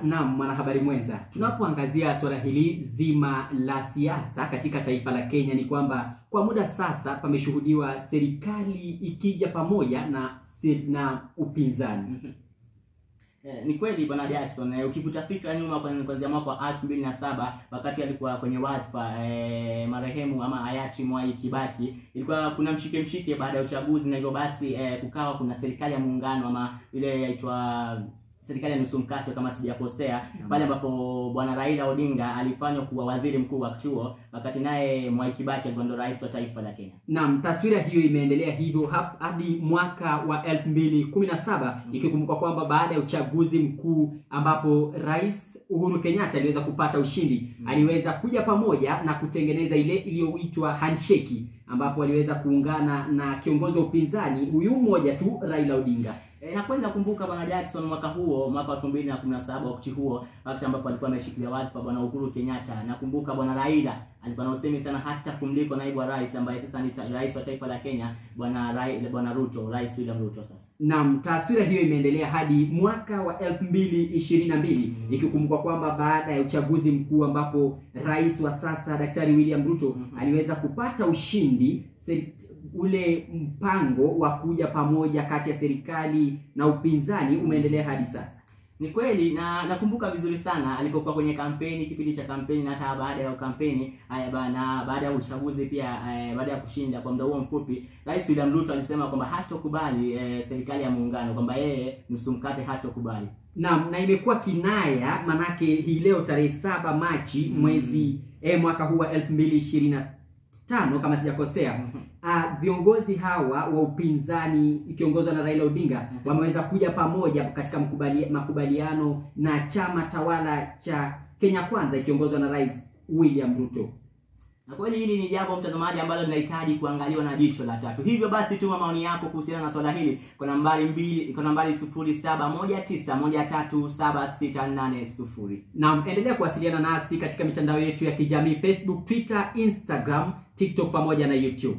Naam, mwanahabari mwenza, tunapoangazia swala hili zima la siasa katika taifa la Kenya ni kwamba kwa muda sasa pameshuhudiwa serikali ikija pamoja na upinzani. Ni kweli Bwana Jackson, ukivuta fikra nyuma kuanzia mwaka wa 2007 wakati alikuwa kwenye wadhifa marehemu ama hayati Mwai Kibaki, ilikuwa kuna mshike mshike baada ya uchaguzi, na hivyo basi kukawa kuna serikali ya muungano ama ile yaitwa serikali ya nusu mkate kama sijakosea, pale ambapo Bwana Raila Odinga alifanywa kuwa waziri mkuu wakati huo, wakati naye Mwai Kibaki alikuwa ndo rais wa taifa la Kenya. Naam, taswira hiyo imeendelea hivyo hadi mwaka wa 2017, ikikumbuka kwamba baada ya uchaguzi mkuu ambapo Rais Uhuru Kenyatta aliweza kupata ushindi, aliweza kuja pamoja na kutengeneza ile iliyoitwa handshake, ambapo aliweza kuungana na kiongozi wa upinzani huyu mmoja tu, Raila Odinga. Na kweli nakumbuka Bwana Jackson mwaka huo, mwaka 2017, wakati huo, wakati ambapo alikuwa ameshikilia wadhifa Bwana Uhuru Kenyatta. Nakumbuka Bwana Raila alikuwa na usemi sana hata kumliko naibu wa rais ambaye sasa ni rais wa taifa la Kenya, Bwana Ruto, Rais William Ruto sasa. Naam, taswira hiyo imeendelea hadi mwaka wa 2022, ikikumbuka kwamba baada ya uchaguzi mkuu ambapo rais wa sasa Daktari William Ruto aliweza kupata ushindi, ule mpango wa kuja pamoja kati ya serikali na upinzani umeendelea hadi sasa. Ni kweli, na nakumbuka vizuri sana alipokuwa kwenye kampeni, kipindi cha kampeni na hata baada ya kampeni, na baada ya uchaguzi pia, baada ya kushinda kwa muda huo mfupi, Rais William Ruto alisema kwamba hatokubali serikali ya muungano, kwamba yeye nusu mkate hatokubali. Naam, na imekuwa kinaya manake hii leo tarehe 7 Machi mwezi mwaka huu wa 2025 kama sijakosea, viongozi hawa wa upinzani ikiongozwa na Raila Odinga wameweza kuja pamoja katika makubaliano na chama tawala cha Kenya Kwanza ikiongozwa na Rais William Ruto. Na kweli hili ni jambo mtazamaji ambalo linahitaji kuangaliwa na jicho la tatu. Hivyo basi tuma maoni yako kuhusiana na swala hili kwa nambari 2, kwa nambari 0719137680. Naam, endelea kuwasiliana nasi katika mitandao yetu ya kijamii Facebook, Twitter, Instagram, TikTok pamoja na YouTube.